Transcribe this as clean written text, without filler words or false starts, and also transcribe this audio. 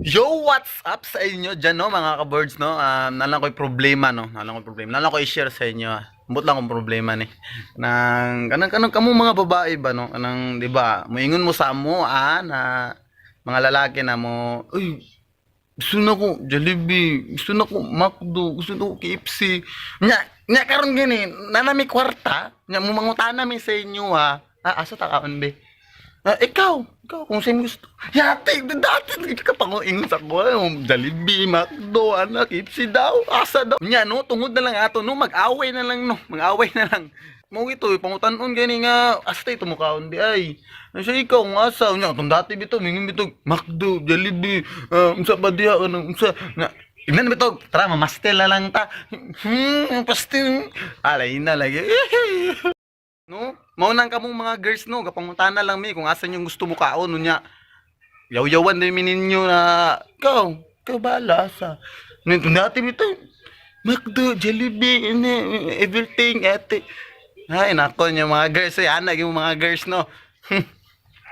Yo, what's up sa inyo dyan, no, mga ka-birds, no? Nalang ko'y problema, no? Nalang ko i-share sa inyo, ah. Ambot lang kong problema, ni. Kanang kamo mga babae ba, no? Kanang, di ba, muingon mo sa amo, na mga lalaki na mo, uy, gusto na ko Jollibee, gusto na ko McDo, gusto na ko KFC. Nya karon gini, nanami kwarta, nya mo mangutana mi sa inyo, ha. Asa ta kaon be? Ikaw, kung sa'yo gusto. Yate, dati ka panguing sa ko, Jollibee, McDo, anak, KFC daw, asa daw. Nya, no, tungod na lang ato, no, mag-away na lang, no, mag-away na lang. Mo ito, pangutanon gani nga, asa tayo tumukaon di ay. Ano siya ikaw, nga asa, nya, itong dati bito, mingin bito, McDo, Jollibee, unsa ba diya, unsa, nga, Tignan bito, tara, mamastel na lang ta. Pastel. Alay na lagi. No? Maunang kamong mga girls, no, kapangutana lang mi kung asan yung gusto mo kaon nunya. Yaw-yawan din mi ninyo na ikaw bala sa. Nito dati bito. McDo, Jollibee, everything ate. Ay nako yung mga girls, ay anak yung mga girls, no.